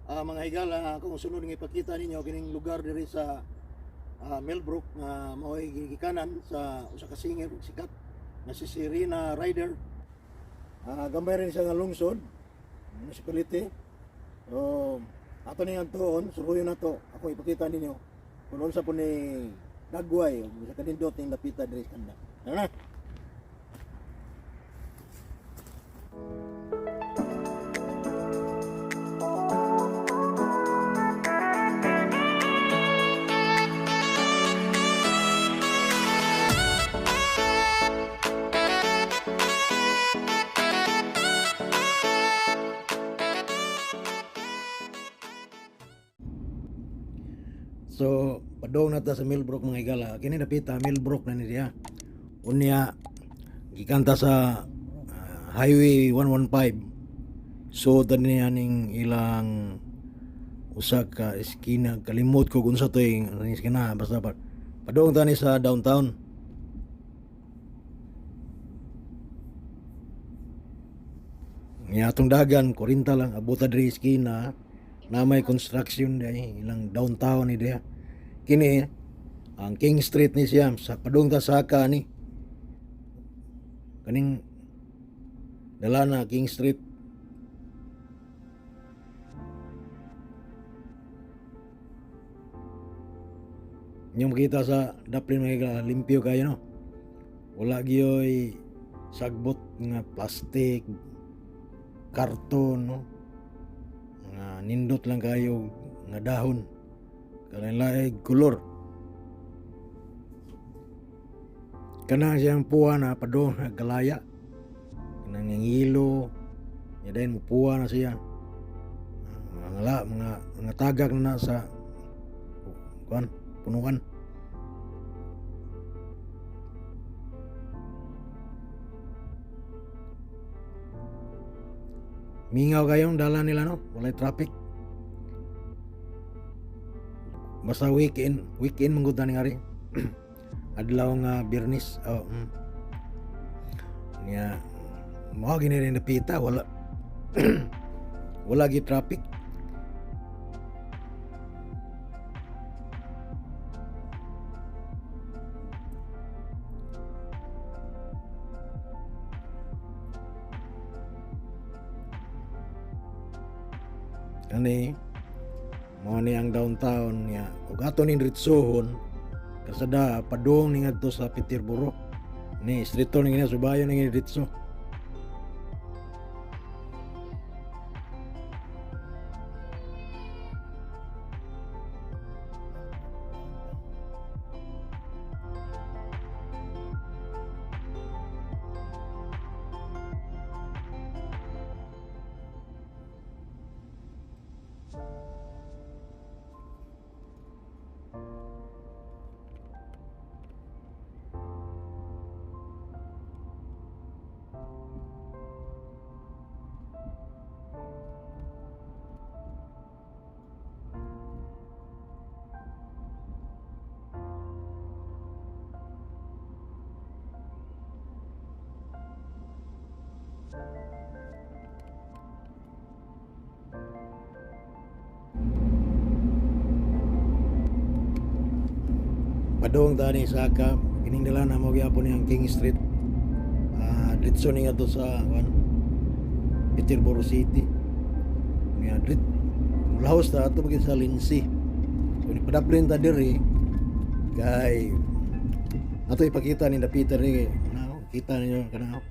Mga higala, akong sunod nga ipakita ninyo kining lugar diri sa Millbrook nga mao'y gigikanan sa usa ka singer sikat nga si Serena Ryder. Gamay rin siya nga lungsod, municipality. So, ato ning adtuon, suruyon nato. Ako ipakita ninyo kung unsa po ni dagway o sa kanindot ning dapita diri sa kanda. Tara na. So, padong na ta sa Millbrook, mga higala. Kini dapita Millbrook na ni diha. Unya gikanta sa Highway 115. So niya ning ilang usa ka eskina, kalimot ko kung unsa to yung eskina, basta pa padong ta ni sa downtown. Nga atong dagan 40 lang abota diri eskina na may construction dai ilang downtown ni diha. Kini ang King Street ni siya sa padung ta saka ni kaning dala na King Street. Inyong makita sa daplin, mga higala, limpyo kayo, no? Wala gyoy sagbot nga plastic, karton, no? Nga nindot lang kayo nga dahon. Kalain kolor. Kanang siyang puwa na padong na galaya. Kanang ngilo, ya dayon mupuwa na siya. Mga tagak na sa kuan, punuan. Mingaw kayong dala nila, no? Walay traffic. Basta weekend, weekend man gud ni ari. Adlaw nga Biyernes. Oh. Nya mao gini rin napita, wala wala gi traffic. Ani mao ni ang downtown niya. Ug ato ning diretsohon kasada padung ni ngadto sa Peterborough. Ni street to ni subayon ni diretso. Padung tani sa ka kining dala na mo gyapon ang King Street. Diretso ni ngadto sa kuan, Peterborough City. Nya dit lahos ta ato sa Lindsay. So ni padaplin ta diri kay ato ipakita ni Peter ni na kita ninyo kana.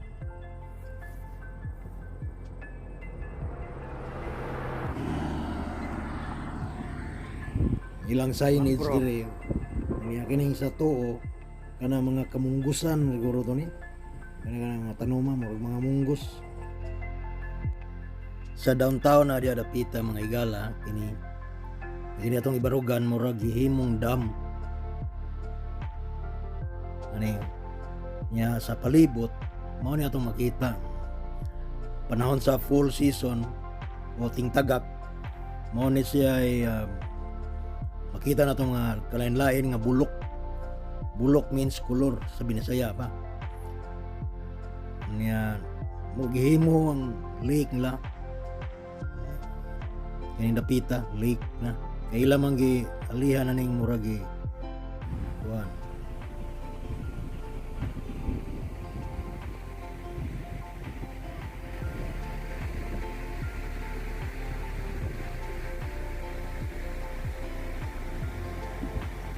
Ilang signage diri. Niya kining sa tuo kana mga kamunggusan siguro to ni. Kana kana mga tanoma, murag mga munggos. Sa downtown na diya dapita, mga higala, kini kini atong ibarugan murag gihimong dam. Ani nya sa palibot mao ni atong makita. Panahon sa full season o tingtagak mao ni siya ay makita na itong mga kalain-lain nga bulok. Bulok means color sa Binisaya pa. Nya mo gihimo ang lake nila. Kaning dapita lake na. Kay ila man gi alihan na ning murag gi kuan.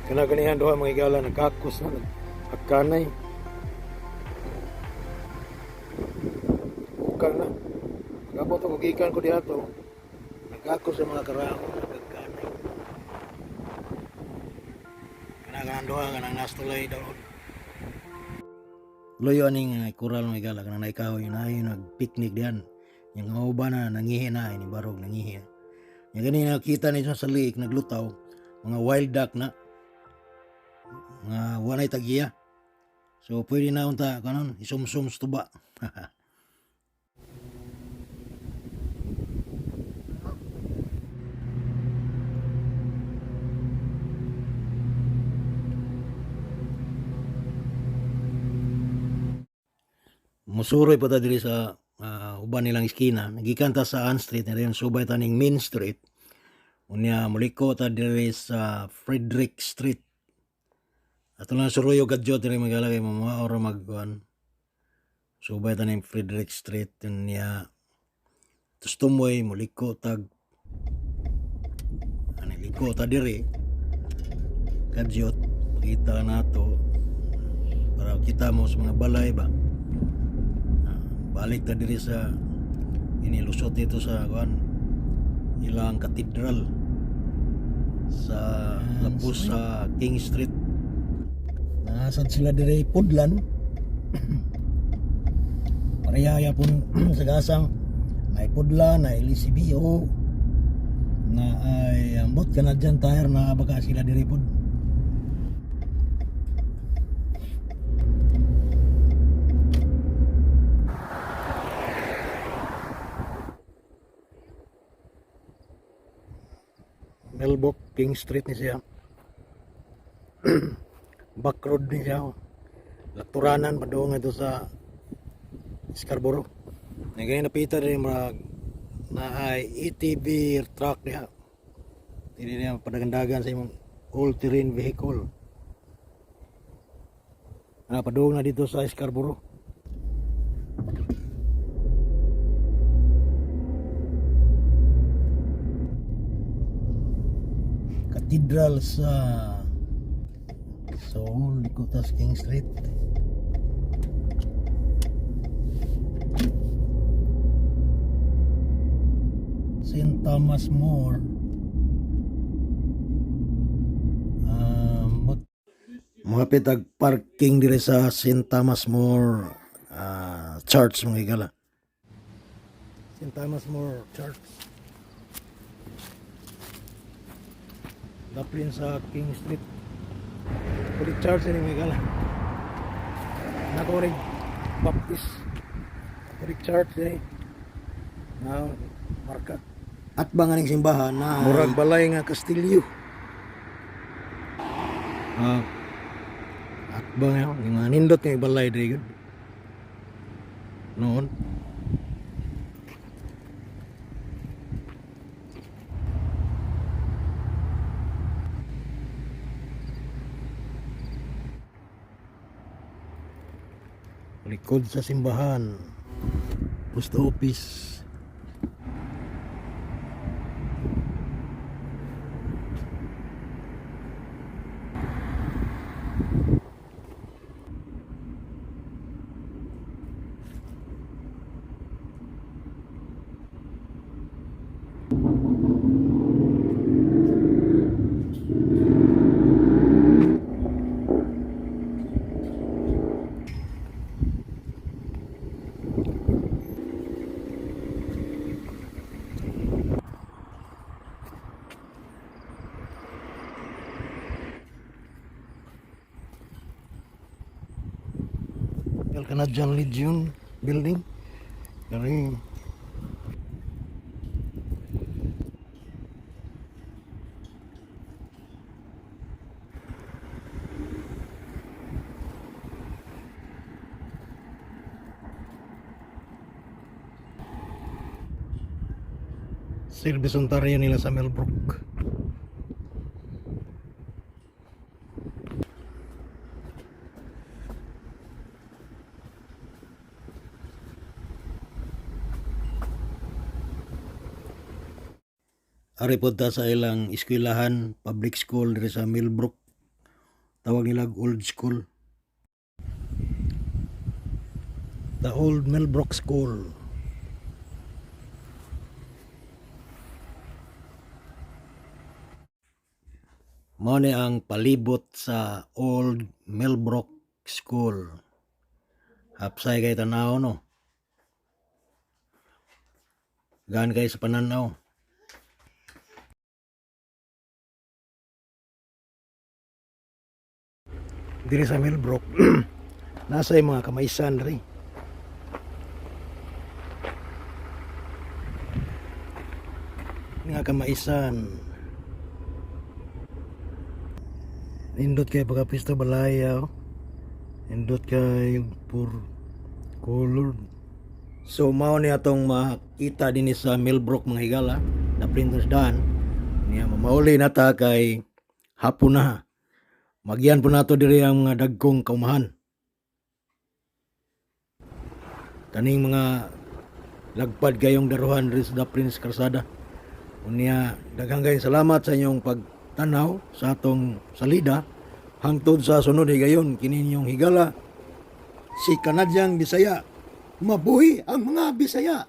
Kana ganihan duha, mga higala, nagkakos na nagkanay. Ukang na. Pag-abot ako gikan ko diha to. Nagkakos sa mga karamo, nagkanay. Kana kanang duha kanang nastulay daw. Loyo aning kural, mga higala, kanang naikahoy na ay nagpicnic diyan. Yung mga uban na nangihi na ini barog nangihi. Yung gani nakita ni sa lake naglutaw, mga wild duck na mga walay tagiya. So pwede na unta kanon isumsum sa tuba. Musuroy pa ta diri sa uban nilang iskina. Nagikan ta sa Ann Street, na subay ta ning Main Street. Unya muliko ta diri sa Frederick Street. Ato lang suroyo kadyo diri magalagay mo mga oro magkuan. Subay ta ning Frederick Street, unya tustumoy muliko tag ani liko ta diri kadyot, kita nato para kita mo sa mga balay ba. Balik ta diri sa ini lusot dito sa kuan ilang katedral sa lapos sa King Street. Nasad sila diri pudlan, pareha yapon sa gasang na pudlan na LCBO na ay ambot Canadian Tire na baka sila diri pod. Melbok King Street ni siya. Back road ni siya. Lakturanan padung ito sa Scarborough. Nagay napita rin mga na ay ATV truck niya. Hindi niya padagandagan sa imong all-terrain vehicle. Ah, padung na dito sa Scarborough. Cathedral sa Seoul, Likutas King Street. St. Thomas More. Mga pitag parking dire sa St. Thomas More Church, mga higala. St. Thomas More Church. Daplin sa King Street. Catholic Church ini, mga higala. Nako rin Baptist Catholic Church eh. Na marka. At ba nga ning simbahan na murag balay nga kastilyo. At ba nga yung mga nindot nga balay diri gud. Noon. Likod sa simbahan. Post office. El Canadian Legion building. Kari St. Service Ontario nila sa Millbrook. Ari pod ta sa ilang eskwelahan, public school diri sa Millbrook. Tawag nila old school. The Old Millbrook School. Mao ni ang palibot sa Old Millbrook School. Hapsay kay tanaw, no. Gaan kay sa pananaw. Diri sa Millbrook, nasa yung mga kamaisan diri. Mga kamaisan. Nindot kay pagkapisto balaya, oh. Nindot kay pur colored. So mao ni atong makita dinhi sa Millbrook, mga higala, na Printers daan. Niya mamauli na ta kay hapon na. Magyan po nato diri ang mga dagkong kaumahan. Kaning mga lagpad kayong daruhan diri sa The Prince Karsada. Unya, daghang kayong salamat sa inyong pagtanaw sa atong salida hangtod sa sunod higayon kini inyong higala, si Kanadyang Bisaya. Mabuhi ang mga Bisaya.